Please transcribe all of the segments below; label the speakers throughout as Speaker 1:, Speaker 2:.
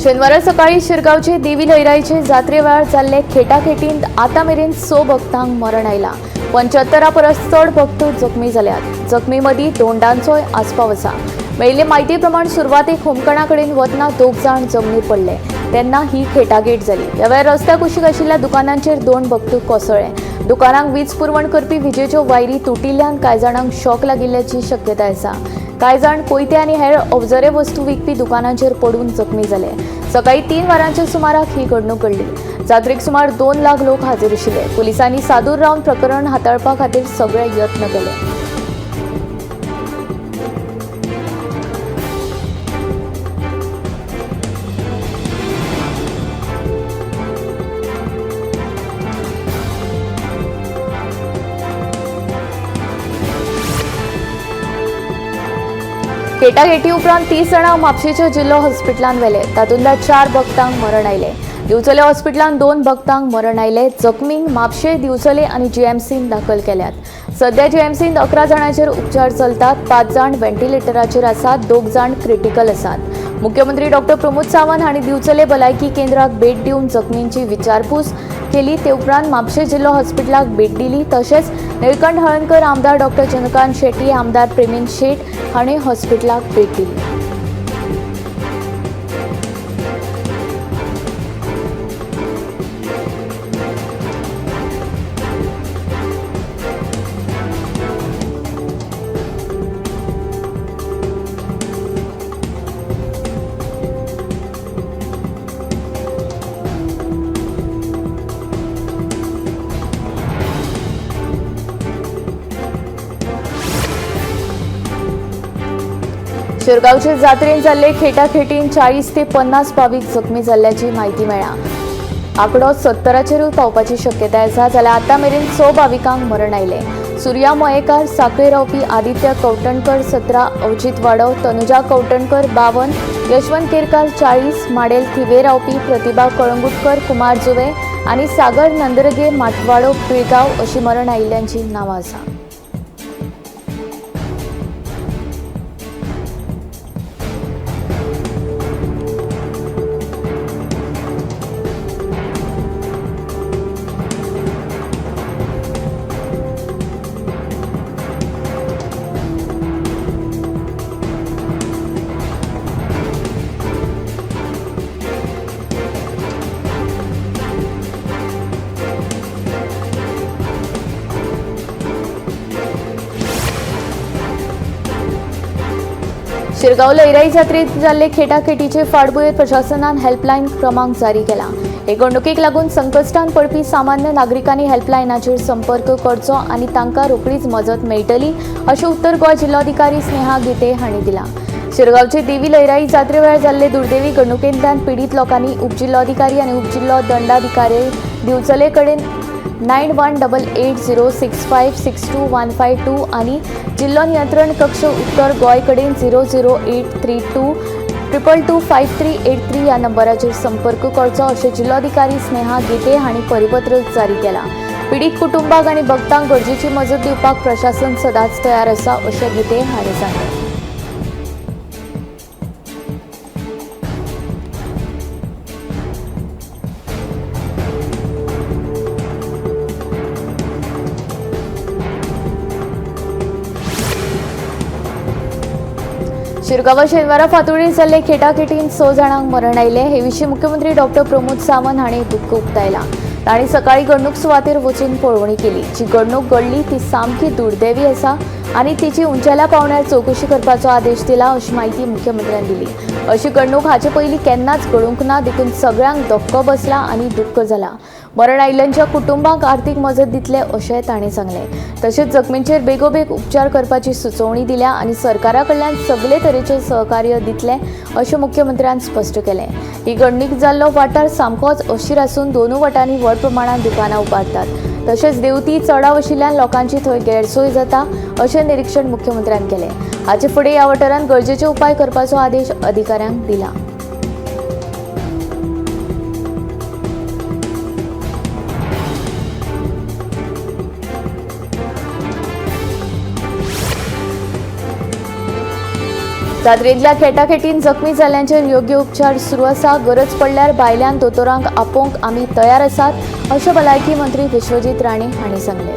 Speaker 1: शेनवारा सकाळी शिरगांवचे देवी लयराईचे जात्रे वेळार जाल्ले खेटाखेटींत आतां मेरेन 6 भक्तांक मरण आयलां. 75 परस चड भक्त जखमी जाल्यात. जखमी मदीं दोंडांचोय आस्पाव आसा. मेळिल्ले म्हायती प्रमाण सुरवातेक होमकणा कडेन वतना 2 जाण जमनीर पडले तेन्ना ही खेटाखेट जाली. ह्या वेळार रस्त्या कुशीक आशिल्ल्या दुकानांचेर 2 भक्त कोसळ्ळे. दुकानांक वीज पुरवण करपी विजेच्यो वायरी तुटिल्ल्यान कांय जाणांक शॉक लागिल्ल्याची शक्यताय आसा. कांय जाण कोयते आनी हेर अवजरे वस्तू विकपी दुकानांचेर पडून जखमी जाले. सकाळी 3 वरांच्या सुमाराक ही घडणूक घडली. जात्रेक सुमार 2 लाख लोक हाजीर आशिल्ले. पुलिसांनी सादूर रावन प्रकरण हाताळपा खातीर सगळे यत्न केले. खेटाखेटी उपरांत 30 जाणां म्हापशेच्या जिल्लो हॉस्पिटलांत व्हेले. तातूंतल्या 4 भक्तांक मरण आयलें. दिवचले हॉस्पिटलांत 2 भक्तांक मरण आयलें. जखमींक म्हापशे, दिवचले आनी जीएमसीन दाखल केल्यात. सध्या जीएमसींत 11 जाणांचेर उपचार चलतात. 5 जाण व्हेंटिलेटराचेर आसात, 2 जाण क्रिटिकल आसात. मुख्यमंत्री डॉक्टर प्रमोद सावंत हांणी दिवचले भलायकी केंद्राक भेट दिवन जखमींची विचारपूस केली. ते उपरांत म्हापशे जिल्लो हॉस्पिटलाक भेट दिली. तशेंच निळकंठ हळर्णकर, आमदार डॉक्टर चंद्रकांत शेट्टी, आमदार प्रेमेंद शेट हांणी हॉस्पिटलाक भेट दिली. शिरगांवचे जात्रेन जाल्ले खेटाखेटीन 40 ते 50 भावीक जखमी जाल्ल्याची म्हायती मेळ्ळा. आंकडो 70चेरूय पावपाची शक्यताय आसा. जाल्यार आतां मेरेन 6 भाविकांक मरण आयलें. सुर्या मयेकार, साखळे रावपी आदित्य कवटणकर 17, अवजीत वाडव, तनुजा कवटणकर 52, यशवंत केरकार 40, माडेल थिवे रावपी प्रतिभा कळंगुटकर, कुमार जुवे आनी सागर नंदरगे माटवाडो पिळगांव अशी मरण आयिल्ल्यांची नांवां आसा. शिरगांव लयराई जात्रेत जाल्ले खेटाखेटीचे फाटभुंयेर प्रशासनान हेल्पलायन क्रमांक जारी केला. हे घडणुकेक लागून संकश्टांत पडपी सामान्य नागरिकांनी हेल्पलायनाचेर संपर्क करचो आनी तांकां रोखडीच मजत मेळटली अशें उत्तर गोंय जिल्लोधिकारी स्नेहा गीते हांणी दिलां. शिरगांवचे देवी लयराई जात्रे वेळार जाल्ले दुर्दैवी घडणुकेंतल्यान पिडीत लोकांनी उपजिल्लोधिकारी आनी उपजिल्लो दंडाधिकारी दिवचले कडेन 918806562152 आनी जिल्लो नियंत्रण कक्ष उत्तर गोंय कडेन 00832 2225383 ह्या नंबराचेर संपर्क करचो अशें जिल्लोधिकारी स्नेहा गीते हांणी परिपत्रक जारी केलां. पिडीत कुटुंबाक आनी भक्तांक गरजेची मजत दिवपाक प्रशासन सदांच तयार आसा अशें गीते हांणी सांगलें. शिरगांवां शेनवारा फांतोडेर जाल्ले खेटाखेटीन 6 जाणांक मरण आयलें. हे विशीं मुख्यमंत्री डॉक्टर प्रमोद सावंत हांणी दुख्ख उक्तायलां. तांणी सकाळीं घडणूक सुवातेर वचून पळोवणी केली. जी घडणूक घडली ती सामकी दुर्दैवी आसा आनी तिची उंचेल्या पावंड्यार चवकशी करपाचो आदेश दिला अशी म्हायती मुख्यमंत्र्यान दिली. अशी घडणूक हाचे पयलीं केन्नाच घडूंक ना देखून सगळ्यांक धक्को बसला आनी दुख्ख जाला. मरण आयिल्ल्यांच्या कुटुंबांक आर्थीक मजत दितले अशें ताणें सांगलें. तशेंच जखमींचेर बेगोबेग उपचार करपाची सुचोवणी दिल्या आनी सरकारा कडल्यान सगळे तरेचे सहकार्य दितले अशें मुख्यमंत्र्यान स्पश्ट केलें. ही घडणूक जाल्लो वाठार सामकोच अशीर आसून दोनूय वटांनी व्हड प्रमाणांत दुकानां उबारतात. तशेंच देवती चडाव आशिल्ल्यान लोकांची थंय गैरसोय जाता अशें निरीक्षण मुख्यमंत्र्यान केलें. हाचे फुडें ह्या वाठारांत गरजेचे उपाय करपाचो आदेश अधिकाऱ्यांक दिला. जात्रेंतल्या खेटाखेटीन जखमी जाल्ल्यांचेर योग्य उपचार सुरू आसा। गरज पडल्यार भायल्यान दोतोरांक आपोवंक आमी तयार आसात अशें भलायकी मंत्री विश्वजीत राणे हांणी सांगलें।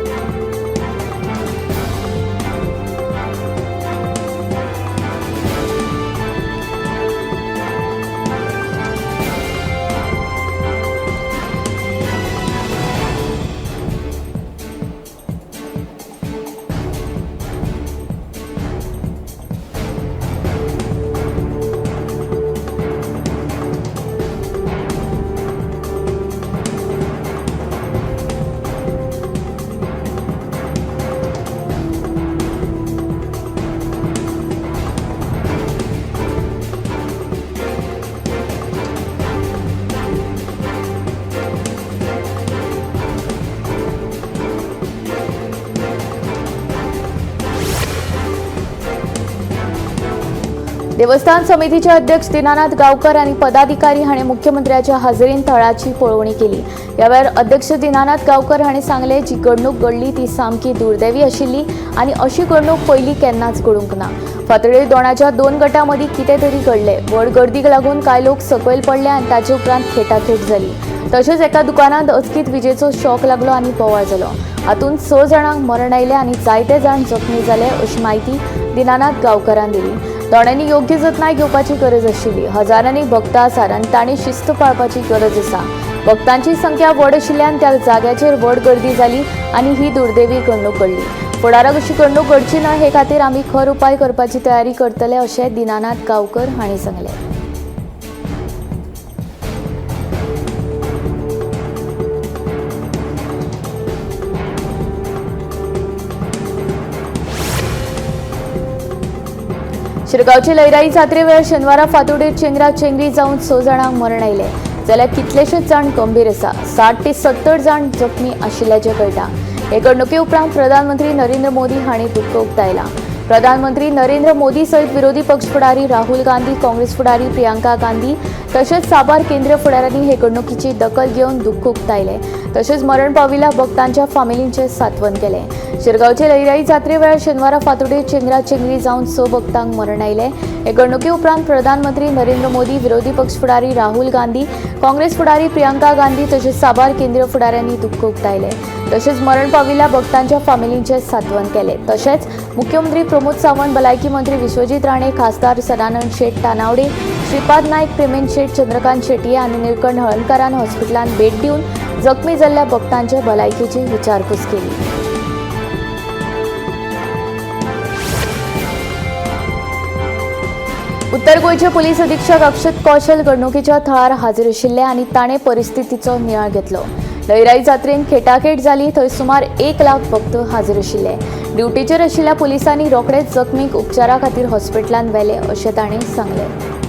Speaker 1: देवस्थान समितीचे अध्यक्ष दीनानाथ गावकर आणि पदाधिकारी हांणी मुख्यमंत्र्याच्या हाजेरीन थळाची पळोवणी केली। ह्या वेळार अध्यक्ष दीनानाथ गावकर हांणी सांगले, जी घडणूक घडली ती सामकी दुर्दैवी आशिल्ली आनी अशी घडणूक पयलीं केन्नाच घडूंक ना। फातोडेर दोणाच्या दोन गटां मदीं कितें तरी घडलें। व्हड गर्दीक लागून कांय लोक सकयल पडले आनी ताचे उपरांत खेटाखेट जाली। तशेंच एका दुकानांत अचकीत विजेचो शॉक लागलो आनी बोवाळ जालो। हातूंत 6 जाणांक मरण आयलें आनी जायते जाण जखमी जाले अशी म्हायती दीनानाथ गावकरान दिली। दोण्यांनी योग्य जतनाय घेवपाची गरज आशिल्ली। हजारांनी भक्त आसात आनी तांणी शिस्त पाळपाची गरज आसा। भक्तांची संख्या व्हड आशिल्ल्यान त्या जाग्याचेर व्हड गर्दी जाली आनी ही दुर्दैवी घडणूक घडली। फुडाराक अशी घडणूक घडची ना हे खातीर आमी खर उपाय करपाची तयारी करतले अशें दीनानाथ गावकर हांणी सांगलें। शिरगांवचे लयराई जात्रे वेळार शेनवारा फातोडेर चेंगरा चेंगरी जावन 6 जाणांक मरण आयलें जाल्यार कितलेशेच जाण गंभीर आसा। 60 ते 70 जाण जखमी आशिल्ल्याचें कळटा। हे घडणुके उपरांत प्रधानमंत्री नरेंद्र मोदी हांणी दुख्ख उक्तायलां। प्रधानमंत्री नरेंद्र मोदी सयत विरोधी पक्ष फुडारी राहुल गांधी, काँग्रेस फुडारी प्रियंका गांधी तशेंच साबार केंद्रीय फुडाऱ्यांनी हे घडणुकीची दखल घेवन दुख्ख उक्तायलें। तशेंच मरण पाविल्ल्या भक्तांच्या फामिलींचें सांत्वन केलें। शिरगांवचे लयराई जात्रे वेळार शेनवारा फातोडेर चेंगरा चेंगरी जावन 6 भक्तांक मरण आयलें। हे घडणुके उपरांत प्रधानमंत्री नरेंद्र मोदी, विरोधी पक्ष फुडारी राहुल गांधी, काँग्रेस फुडारी प्रियंका गांधी तशेंच साबार केंद्रीय फुडाऱ्यांनी दुख्ख उक्तायलें। तशेंच मरण पाविल्ल्या भक्तांच्या फामिलींचें सांत्वन केलें। तशेंच मुख्यमंत्री प्रमोद सावंत, भलायकी मंत्री विश्वजीत राणे, खासदार सदानंद शेट तानावडे, श्रीपाद नायक, प्रेमेंद शेट, चंद्रकांत शेट्ये आनी निळकंठ हळर्णकारान हॉस्पिटलांत भेट दिवन जखमी जाल्ल्या भक्तांचे भलायकेची विचारपूस केली। उत्तर गोंयचे पोलीस अधीक्षक अक्षत कौशल घडणुकेच्या थळार हाजीर आशिल्ले आनी ताणें परिस्थितीचो नियाळ घेतलो। लयराई जात्रेन खेटाखेट जाली थंय सुमार 1 लाख भक्त हाजीर आशिल्ले। ड्युटीचेर आशिल्ल्या पोलिसांनी रोखडेच जखमीक उपचारा खातीर हॉस्पिटलांत व्हेले अशें ताणें सांगलें।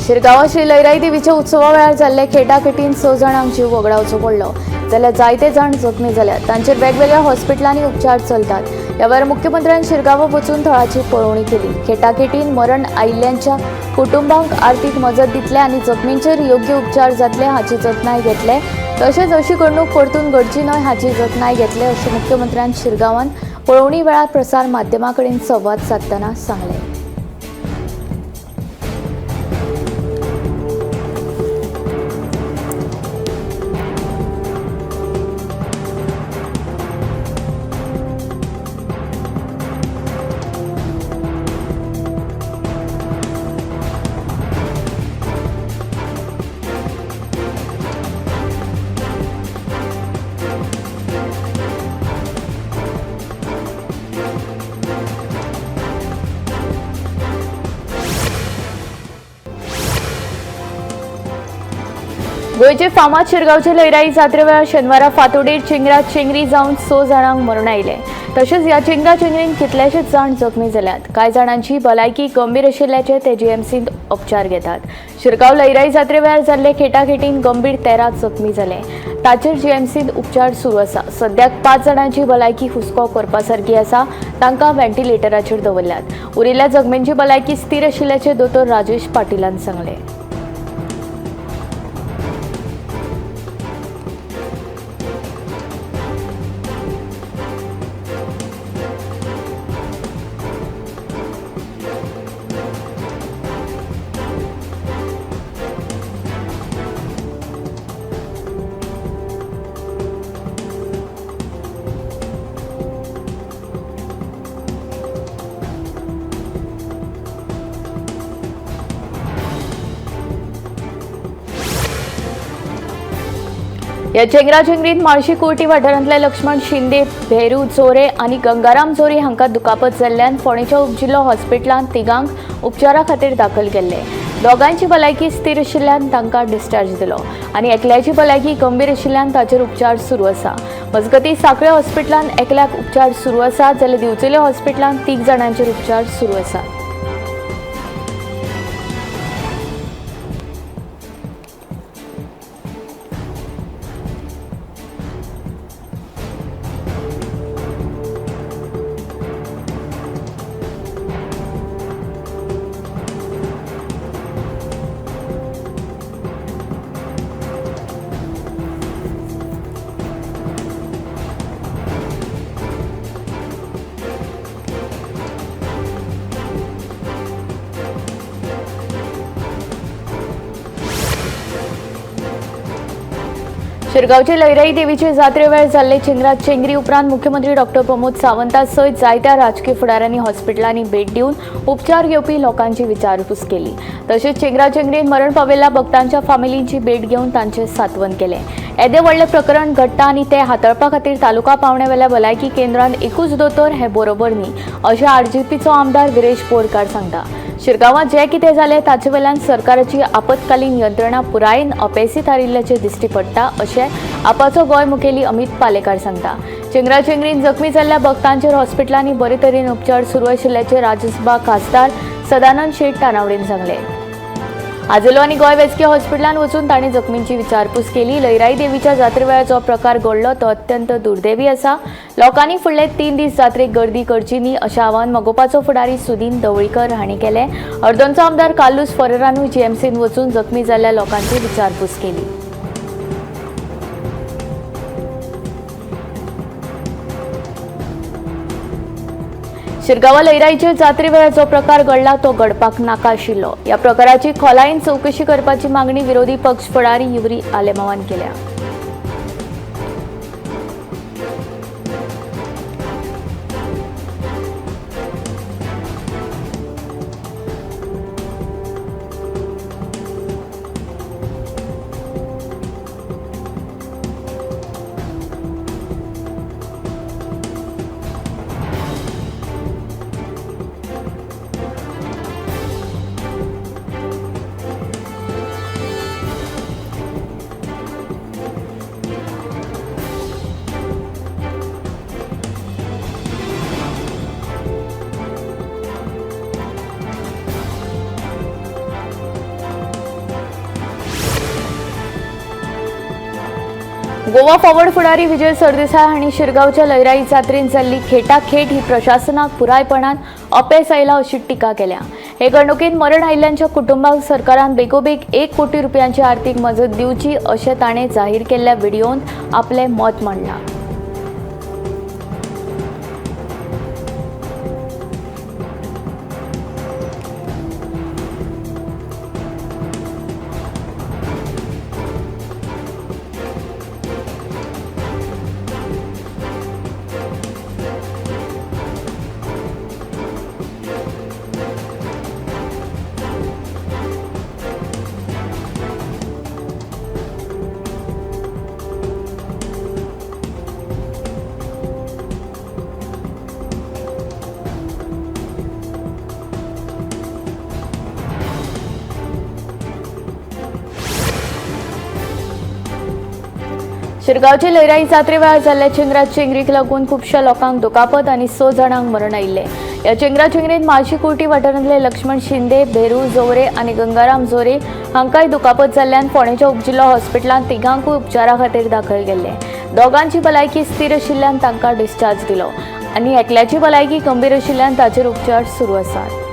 Speaker 1: शिरगांवां श्री लयराई देवीच्या उत्सवा वेळार जाल्ले खेटाखेटीन 6 जाणांक जीव वगडावचो पडलो जाल्यार जायते जाण जखमी जाल्यात। तांचेर वेगवेगळ्या हॉस्पिटलांनी उपचार चलतात। ह्या वेळार मुख्यमंत्र्यान शिरगांवां वचून थळाची पळोवणी केली। खेटाखेटीन मरण आयिल्ल्यांच्या कुटुंबांक आर्थीक मजत दितले आनी जखमींचेर योग्य उपचार जातले हाची जतनाय घेतले। तशेंच अशी घडणूक परतून घडची न्हय हाची जतनाय घेतले अशें मुख्यमंत्र्यान शिरगांवांत पळोवणी वेळार प्रसार माध्यमां कडेन संवाद सादतना सांगलें। गोंयचे फामाद शिरगांवचे लयराई जात्रे वेळार शेनवारा फांतोडेर चेंगरा चेंगरी जावन 6 जाणांक मरण आयलें. तशेंच ह्या चेंगरा चेंगरीन कितलेशेच जाण जखमी जाल्यात. कांय जाणांची भलायकी गंभीर आशिल्ल्याचे ते जीएमसींत उपचार घेतात. शिरगांव लयराई जात्रे वेळार जाल्ले खेटाखेटीन गंभीर 13 जखमी जाले. ताचेर जीएमसींत उपचार सुरू आसा. सद्याक 5 जाणांची भलायकी हुस्को करपा सारकी आसा. तांकां व्हेंटिलेटराचेर दवरल्यात. उरिल्ल्या जखमींची भलायकी स्थिर आशिल्ल्याचें दोतोर राजेश पाटीलान सांगलें. ह्या चेंगराचेंगरीत म्हाळशी कुर्टी वाठारांतले लक्ष्मण शिंदे, भेरू चोरे आनी गंगाराम चोरे हांकां दुखापत जाल्ल्यान फोंडेच्या उपजिल्लो हॉस्पिटलांत तिगांक उपचारा खातीर दाखल केल्ले. दोगांयची भलायकी स्थिर आशिल्ल्यान तांकां डिस्चार्ज दिलो आनी एकल्याची भलायकी गंभीर आशिल्ल्यान ताचेर उपचार सुरू आसा. मजगतीं साखळे हॉस्पिटलांत एकल्याक उपचार सुरू आसा, जाल्यार दिवचले हॉस्पिटलांत 3 जाणांचेर उपचार सुरू आसा. शिरगांवचे लयराई देवीचे जात्रे वेळार जाल्ले चेंगरा चेंगरी उपरांत मुख्यमंत्री डॉक्टर प्रमोद सावंता सयत जायत्या राजकीय फुडाऱ्यांनी हॉस्पिटलांनी भेट दिवन उपचार घेवपी लोकांची विचारपूस केली. तशेंच चेंगरा चेंगरीन मरण पाविल्ल्या भक्तांच्या फामिलींची भेट घेवन तांचें सांत्वन केलें. येदें व्हडलें प्रकरण घडटा आनी तें हाताळपा खातीर तालुका पावण्यावेल्या भलायकी केंद्रांत एकूच दोतोर हें बरोबर न्ही, अशें आरजीपीचो आमदार विरेश बोरकार सांगता. शिरगांवांत जें कितें जालें ताचे वयल्यान सरकाराची आपत्कालीन यंत्रणा पुरायेन अपेसी थारिल्ल्याचें दिश्टी पडटा, अशें आपाचो गोंय मुखेली अमित पालेकार सांगता. चेंगरा चेंगरीन जखमी जाल्ल्या भक्तांचेर हॉस्पिटलांनी बरे तरेन उपचार सुरू आशिल्ल्याचें राज्यसभा खासदार सदानंद शेट तानावडेन सांगलें. आजेलो आनी गोंय वैजकी हॉस्पिटलांत वचून तांणी जखमींची विचारपूस केली. लयराई देवीच्या जात्रे वेळार जो प्रकार घडलो तो अत्यंत दुर्दैवी आसा. लोकांनी फुडले 3 दीस जात्रेक गर्दी करची न्ही अशें आवाहन मगोपाचो फुडारी सुदीन दवळीकर हांणी केलें. हळदोणचो आमदार कार्लूस फरेरानूय जीएमसींत वचून जखमी जाल्ल्या लोकांची विचारपूस केली. शिरगांवा लयराईचे जात्रे वेळार जो प्रकार घडला तो घडपाक नाका आशिल्लो. ह्या प्रकाराची खोलायेन चवकशी करपाची मागणी विरोधी पक्ष फुडारी युरी आलेमावान केल्या. गोवा फॉरवर्ड फुडारी विजय सरदेसाय हांणी शिरगांवच्या लयराई जात्रेन जाल्ली खेटाखेट ही प्रशासनाक पुरायपणान अपेस आयला अशी टिका केल्या. हे घडणुकेंत मरण आयिल्ल्यांच्या कुटुंबाक सरकारान बेगोबेग 1 कोटी रुपयांची आर्थिक मजत दिवची अशें ताणें जाहीर केल्ल्या व्हिडियोंत आपलें मत मांडलां. शिरगांवचे लयराई जात्रे वेळार जाल्ल्या चेंगरा चेंगरीक लागून खुबश्या लोकांक दुखापत आनी 6 जाणांक मरण आयिल्लें। ह्या चेंगरा चेंगरीन म्हाळशी कुर्टी वाठारांतले लक्ष्मण शिंदे, भेरू जोरे आनी गंगाराम जोरे हांकांय दुखापत जाल्ल्यान फोंडेच्या उपजिल्लो हॉस्पिटलांत तिगांकूय उपचारा खातीर दाखल केल्ले। दोगांची भलायकी स्थिर आशिल्ल्यान तांकां डिस्चार्ज दिलो आनी एकल्याची भलायकी गंभीर आशिल्ल्यान ताचेर उपचार सुरू आसात।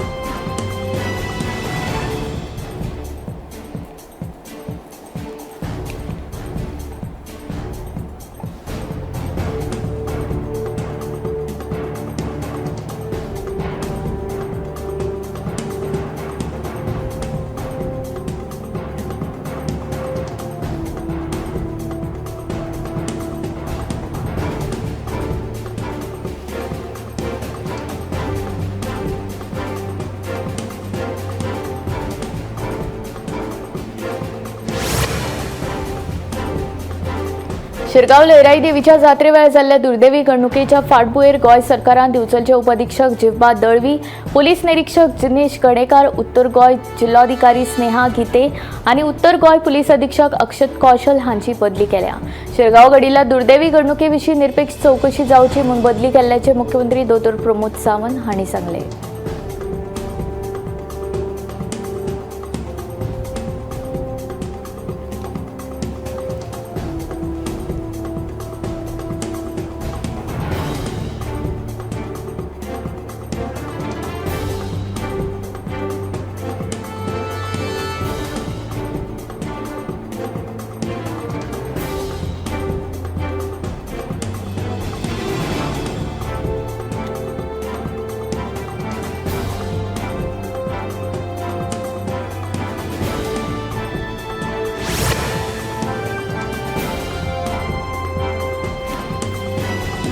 Speaker 1: शिरगांव लयराई देवीच्या जात्रे वेळार जाल्ल्या दुर्दैवी घडणुकेच्या फाटभुंयेर गोंय सरकारान दिवचलचे उपअधिक्षक जिवबा दळवी, पुलीस निरीक्षक जिनेश गणेकार, उत्तर गोंय जिल्लोधिकारी स्नेहा गीते आनी उत्तर गोंय पुलीस अधीक्षक अक्षत कौशल हांची बदली केल्या। शिरगांव घडिल्ल्या दुर्दैवी घडणुके विशीं निरपेक्ष चवकशी जावची म्हूण बदली केल्ल्याचे मुख्यमंत्री दोतोर प्रमोद सावंत हांणी सांगलें।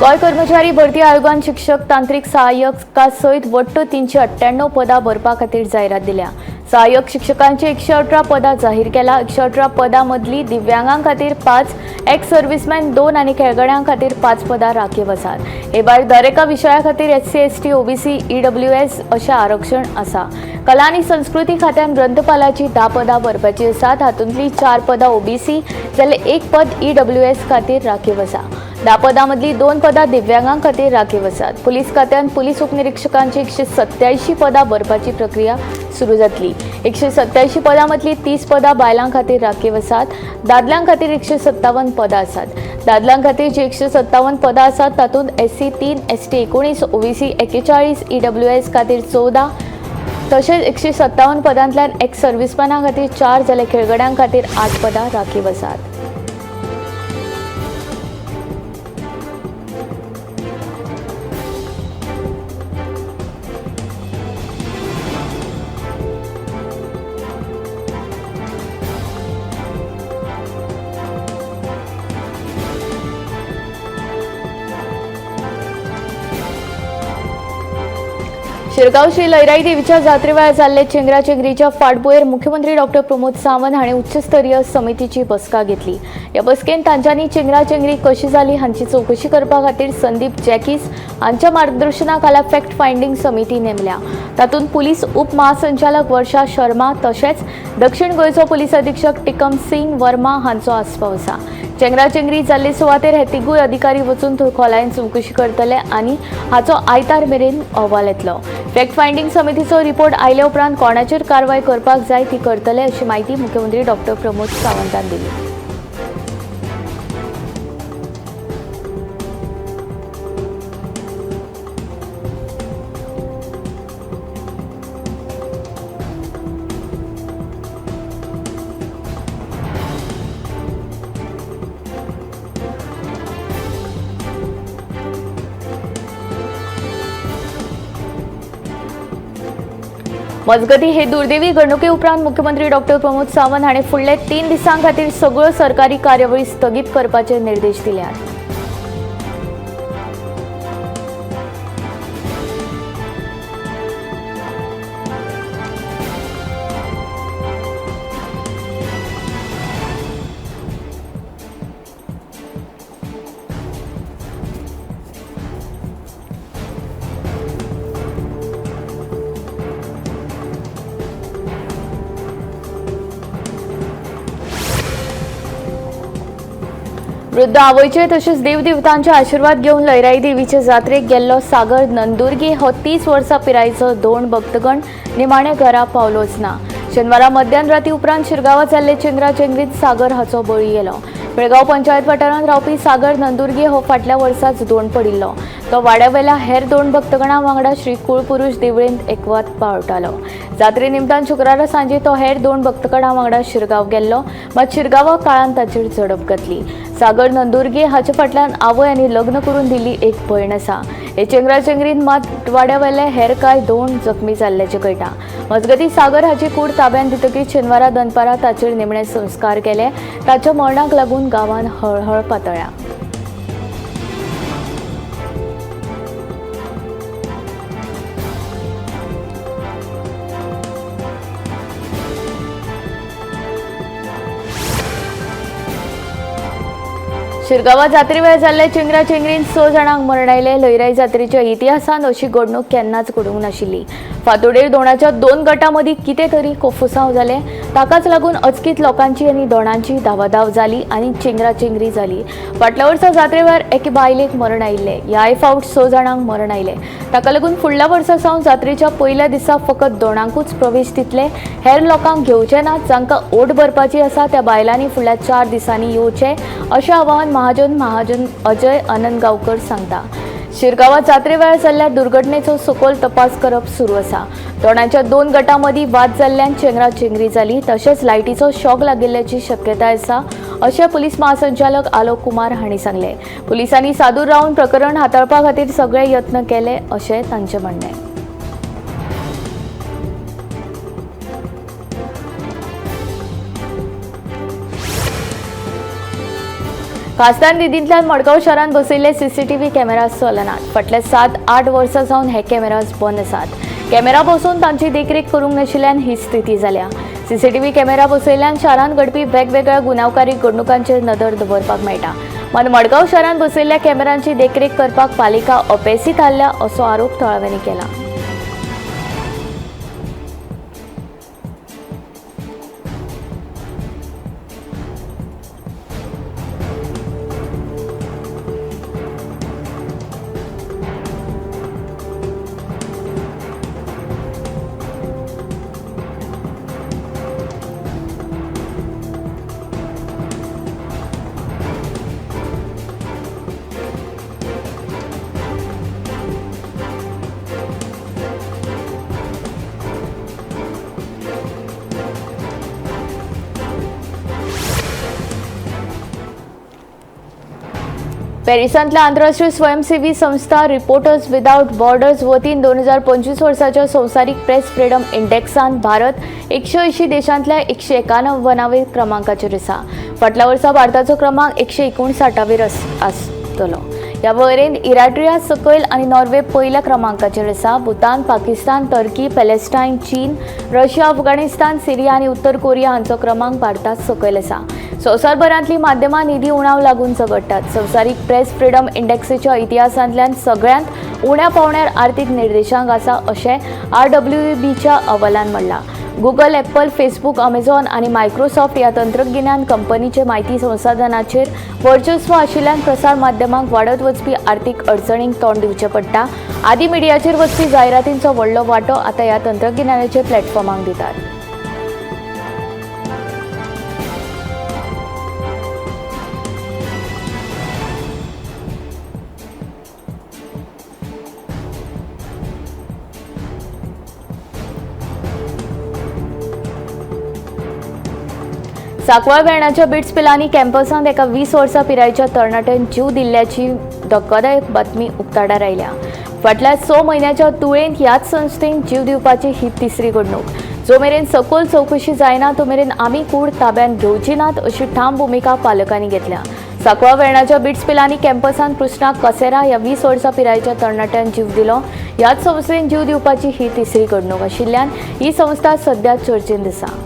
Speaker 1: गोंय कर्मचारी भरती आयोगान शिक्षक, तांत्रिक सहाय्यका सयत वट्ट 398 पदां भरपा खातीर जायरात दिल्या। सहाय्यक शिक्षकांची 118 पदां जाहीर केला। 118 पदां मदली दिव्यांगां खातीर 5, एक्स सर्व्हिसमॅन 2 आनी खेळगड्यां खातीर 5 पदां राखीव आसात। हे भायर दरेका विशया खातीर एससी, एसटी, ओबीसी, ईडब्ल्यूएस अशें आरक्षण आसा। कला आनी संस्कृती खात्यान ग्रंथपालाची 10 पदां भरपाची आसात। हातूंतली 4 पदां ओबीसी जाल्यार 1 पद ईडब्ल्यूएस खातीर राखीव आसा। 10 पदां मदली 2 पदां दिव्यांगां खातीर राखीव आसात। पुलीस खात्यान पुलीस उपनिरीक्षकांची 187 पदां भरपाची प्रक्रिया सुरू जातली। 187 पदां मदली 30 पदां बायलां खातीर राखीव आसात। दादल्यां खातीर 157 पदां आसात। दादल्यां खातीर जी 157 पदां आसात तातूंत एससी 3, एसटी 19, ओबीसी 41, ईडब्ल्यूएस खातीर 14 तशेंच 157 पदांतल्यान एक्स सर्व्हिसमॅना खातीर 4 जाल्यार खेळगड्यां खातीर 8 पदां राखीव आसात। शिरगांव श्री लयराई देवीच्या जात्रे वेळार जाल्ले चेंगरा चेंगरीच्या फाटभुंयेर मुख्यमंत्री डॉक्टर प्रमोद सावंत हांणी उच्चस्तरीय समितीची बसका घेतली। ह्या बसकेन तांच्यांनी चेंगरा चेंगरी कशी जाली हांची चवकशी करपा खातीर संदीप जॅकीस हांच्या मार्गदर्शना खाला फॅक्ट फायंडींग समिती नेमल्या। तातूंत पुलीस उपमहासंचालक वर्षा शर्मा तशेंच दक्षिण गोंयचो पुलीस अधीक्षक टिकम सिंग वर्मा हांचो आस्पाव आसा। चेंगरा चेंगरी जाल्ले सुवातेर हे तिगूय अधिकारी वचून थंय खोलायेन चवकशी करतले आनी हाचो आयतार मेरेन अहवाल येतलो। फॅक्ट फायंडींग समितीचो रिपोर्ट आयले उपरांत कोणाचेर कारवाय करपाक जाय ती करतले अशी म्हायती मुख्यमंत्री डॉक्टर प्रमोद सावंतान दिली। मजगती हे दुर्दैवी घडणुके उपरांत मुख्यमंत्री डॉक्टर प्रमोद सावंत हांणी फुडले 3 दिसां खातीर सगळ्यो सरकारी कार्यावळी स्थगीत करपाचे निर्देश दिल्यात। वृद्ध आवयचे तशेंच देवदेवतांचे आशिर्वाद घेवन लयराई देवीचे जात्रेक गेल्लो सागर नंदुर्गे हो 30 वर्सां पिरायेचो दोन भक्तगण निमाणे घरा पावलोच ना। शेनवारा मध्यान राती उपरांत शिरगांवां जाल्ले चेंगरा चेंगरीत सागर हाचो बळी गेलो। बेळगांव पंचायत वाठारांत रावपी सागर नंदुर्गे हो फाटल्या वर्साच दोन पडिल्लो। तो वाड्यावेल्या हेर दोन भक्तगणां वांगडा श्री कुळपुरुष देवळेंत एकवत पावतालो। जात्रे निमतान शुक्रारा सांजे तो हेर दोन भक्तगणां वांगडा शिरगांव गेल्लो, मात शिरगांवा काळान ताचेर झडप घातली। सागर नंदुर्गे हाचे फाटल्यान आवय आनी लग्न करून दिल्ली एक भयण आसा। हे चेंगरा चेंगरीन मात वाड्यावेले हेर कांय दोन जखमी जाल्ल्याचें कळटा। मजगतीं सागर हाची कूड ताब्यांत दितकीच शेनवारा दनपारां ताचेर निमणे संस्कार केले। ताच्या मरणाक लागून गांवांत हळहळ पातळ्ळ्या। शिरगांवां जात्रे वेळार जाल्ले चेंगरा चेंगरीन 6 जाणांक मरण आयलें। लयराई जात्रेच्या इतिहासांत अशी घडणूक केन्नाच घडूंक नाशिल्ली। फांतोडेर दोणाच्या 2 गटां मदीं कितें तरी कोफुसांव जालें, ताकाच लागून अचकीत लोकांची आनी दोणांची धावाधाव जाली आनी चेंगरा चेंगरी जाली। फाटल्या वर्सा जात्रे वेळार एके बायलेक मरण आयिल्लें। ह्याय फावट 6 जाणांक मरण आयलें। ताका लागून फुडल्या वर्सा सावन जात्रेच्या पयल्या दिसा फकत दोणांकूच प्रवेश दितले, हेर लोकांक घेवचे नात। जांकां ओट भरपाची आसा त्या बायलांनी फुडल्या 4 दिसांनी येवचें अशें आवाहन महाजन अजय अनंत गांवकर सांगता। शिरगांवां जात्रे वेळार जाल्ल्या दुर्घटनेचो सखोल तपास करप सुरू आसा। दोणांच्या 2 गटां मदीं वाद जाल्ल्यान चेंगरा चेंगरी जाली, तशेंच लायटीचो शॉक लागिल्ल्याची शक्यताय आसा अशें पुलीस महासंचालक आलोक कुमार हांणी सांगलें। पुलिसांनी सादूर रावन प्रकरण हाताळपा खातीर सगळे यत्न केले अशें तांचें म्हणणें। खासदार निधींतल्यान मडगांव शहरांत बसयिल्ले सीसीटीव्ही कॅमेराज चलनात। फाटल्या 7-8 वर्सां सावन हे कॅमेराज बंद आसात। कॅमेरा बसोवन तांची देखरेख करूंक नाशिल्ल्यान ही स्थिती जाल्या। सीसीटीव्ही कॅमेरा बसयिल्ल्यान शारांत घडपी वेगवेगळ्या गुन्यांवकारी घडणुकांचेर नदर दवरपाक मेळटा। मात मडगांव शहरांत बसयिल्ल्या कॅमेरांची देखरेख करपाक पालिका अपेसी थारल्या असो आरोप थळाव्यांनी केला। पॅरिसांतल्या आंतरराष्ट्रीय स्वयंसेवी संस्था रिपोर्टर्स विदाउट बॉर्डर्स वतीन 2025 वर्साच्या संवसारीक प्रेस फ्रीडम इंडेक्सान भारत 180 देशांतल्या 191व्या क्रमांकाचेर आसा। फाटल्या वर्सा भारताचो क्रमांक 159वेर आसतलो। ह्या वळेरेंत इराट्रिया सकयल आनी नॉर्वे पयल्या क्रमांकाचेर आसा। भूतान, पाकिस्तान, टर्की, पॅलेस्टायन, चीन, रशिया, अफगाणिस्तान, सिरिया आनी उत्तर कोरिया हांचो क्रमांक भारतांत सकयल आसा। संवसारभरांतली माध्यमां निधी उणाव लागून झगडटात। संवसारीक प्रेस फ्रीडम इंडेक्साच्या इतिहासांतल्यान सगळ्यांत उण्या पावण्यार आर्थिक निर्देशांक आसा अशें RWBच्या अहवालान म्हणलां। गुगल, ॲपल, फेसबुक, अमेझॉन आनी मायक्रोसॉफ्ट ह्या तंत्रगिन्यान कंपनीचे म्हायती संसाधनाचेर वर्चस्व आशिल्ल्यान प्रसार माध्यमांक वाडत वचपी आर्थिक अडचणींक तोंड दिवचें पडटा। आदी मिडियाचेर वचपी जायरातींचो व्हडलो वांटो आतां ह्या तंत्रगिन्यानाचे प्लॅटफॉर्मांक दितात। सांकवाळ वेर्णाच्या बिट्स पिलानी कॅम्पसांत एका 20 वर्सां पिरायेच्या तरणाट्यान जीव दिल्ल्याची धक्कोदायक बातमी उक्ताडार आयल्या। फाटल्या 6 म्हयन्याच्या तुळेंत ह्याच संस्थेन जीव दिवपाची ही तिसरी घडणूक। जो मेरेन सखोल चवकशी जायना तो मेरेन आमी कूड ताब्यांत घेवची नात अशी ठाम भुमिका पालकांनी घेतल्या। सांकवाळ वेर्णाच्या बिट्स पिलानी कॅम्पसांत कृष्णा कसेरा ह्या 20 वर्सां पिरायेच्या तरणाट्यान जीव दिलो। ह्याच संस्थेन जीव दिवपाची ही तिसरी घडणूक आशिल्ल्यान ही संस्था सध्या चर्चेंत आसा।